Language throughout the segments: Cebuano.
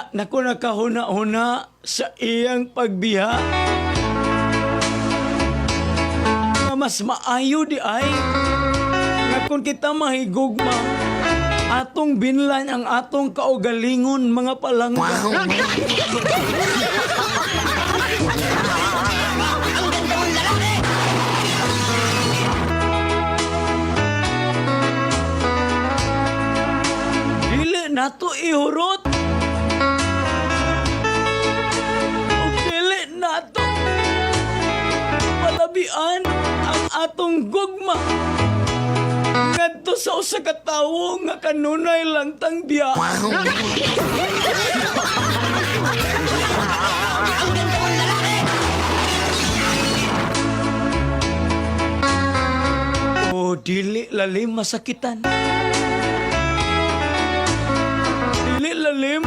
Wala na ko nakahuna-huna sa iyang pagbiya. Nga mas maayo diay nga kung kita mahigugma, atong binlan ang atong kaugalingon, mga palangga. Ang ganda mong lalaki! Dili nato ihurot. Ug dili nato palabian ang atong gugma ngadto sa usa ka tawo nga kanunay lang tang biya. Ang ganda mong lalaki! O dili lalim masakitan. Dili lalim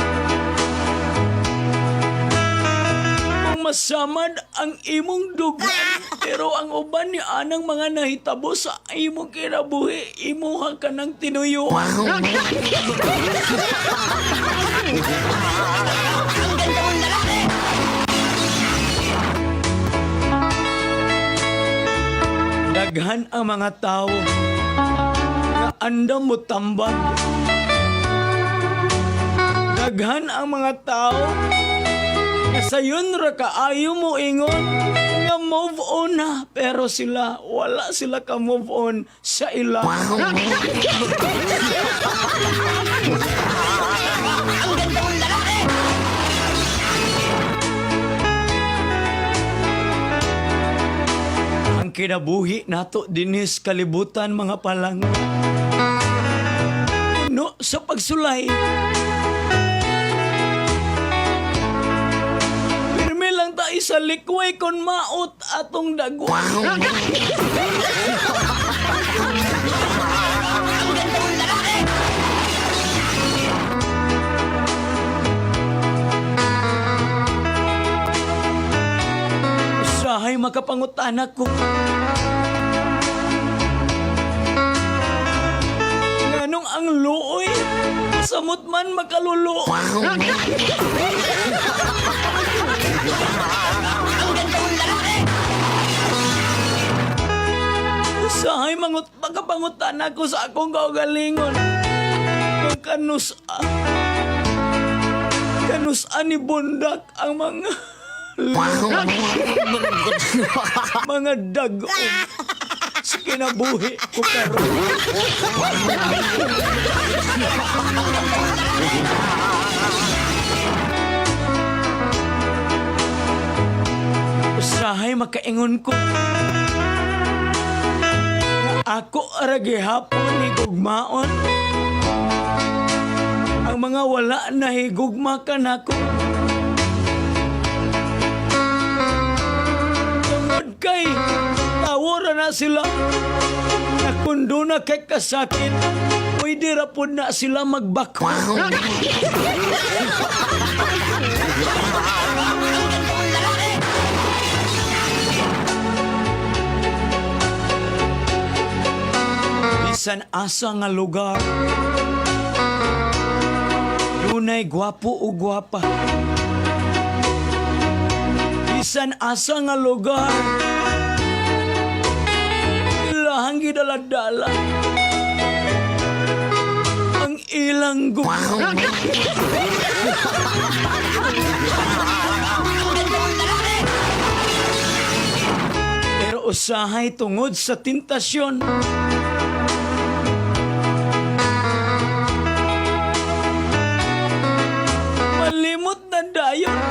kung masamad ang imong dugan, pero ang uban ni anang mga nahitabo sa imong kinabuhi, imuha ka ng tinuyuan. Ang ganda mong lalaki! Daghan ang mga tao nga andam mo tambag. Daghan ang mga tao nga sayon ra kaayo mo ingon nga move on na, pero sila, wala sila ka move on sa ila. Ang ganda mong lalaki! Ang kinabuhi nato dinis kalibutan, mga palangga, puno sa pagsulay. Pirmi lang tayo sa likway kon maot atong dagwa. Ang ganda mong lalaki! Usahay makapangutana ko. Nganong ang luoy, samot man makaluluoy? Ang ganda mong lalaki! Usahay makapangutan ako sa akong kaugalingon. Kung kanusa ni bundak ang mga mga dag-om sa kinabuhi ko karon. Usahay makaingon ko. Ako ra gihapon ni gugmaon. Ang mga wala na higugma kanako. Tungod kay tawo ra na sila na kung doon na kay kasakit, pwede ra pod na sila magbako. Ang ganda mong lalaki! Bisan asa nga lugar, dunay gwapo o gwapa. Bisan asa nga lugar, ilahang gidala-dala ang ilang gugma. Ang ganda mong lalaki! Pero usahay tungod sa tentasyon, malimot na dayon.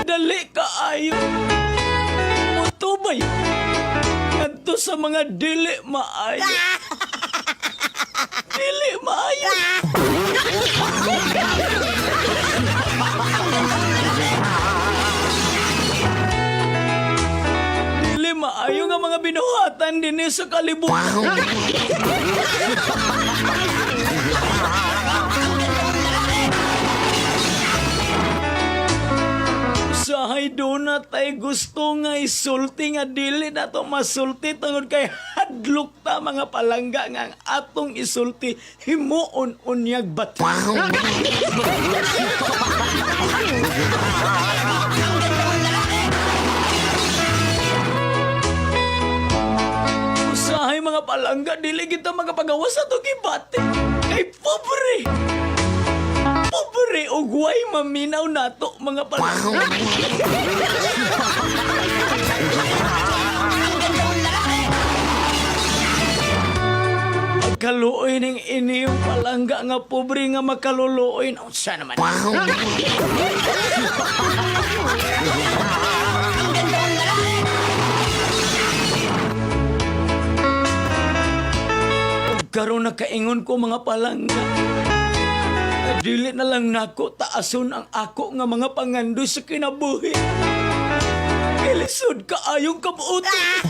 Dali kaayo mutubay ngadto sa mga dili maayo. Dili maayo. Dili maayo nga mga binuhatan dinhi sa kalibutan. Ang ganda mong lalaki! Usahay doon na tay gusto nga isulti nga dili na to masulti tungod kay hadlok ta, mga palangga, nga ang atong isulti himuon unyag bat. Ang ganda mong lalaki! Usahay, mga palangga, dili kita makapagawas sa atong gibati kay pobre. Pobre og way maminaw nato, mga palangga. Ang ganda mong lalaki! Pagkaluoy ning iniyong palangga nga pobre nga makaluluoy. Unsa naman? Ang ganda mong lalaki! Karon nakaingon ko, mga palangga. Dili na lang nako taason ang ako nga mga pangandoy sa kinabuhi. Kay lisod kaayong kabuoton.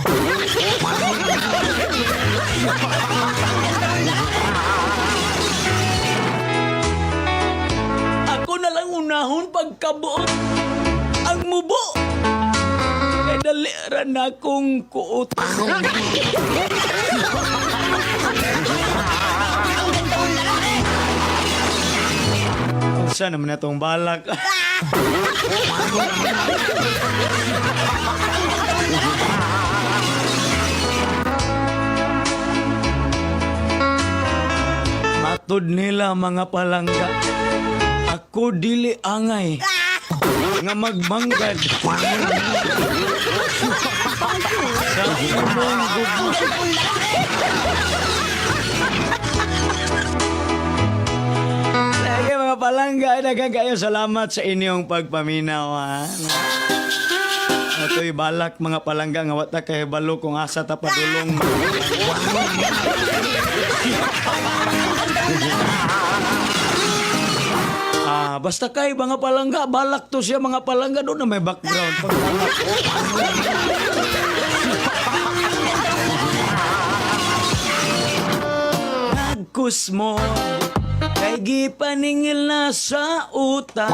Ako na lang unahon pagkabuot ang mubo. Kay dali ra na akong kuot. Ang ganda mong lalaki! Unsa naman na tong balak? Matod nila, mga palangga, ako dili angay nga magmanggad sa imong gugma. Ang ganda mong lalaki! Sige, mga palangga, daghang kayo salamat sa inyong pagpaminaw, ha. Ato'y balak, mga palangga, nga wata kay balo kung asa ta padulong. Ah, basta kay mga palangga, balak to siya, mga palangga, doon na may background. Pag balak. Nagkus mo kay gipaningil na sa utang.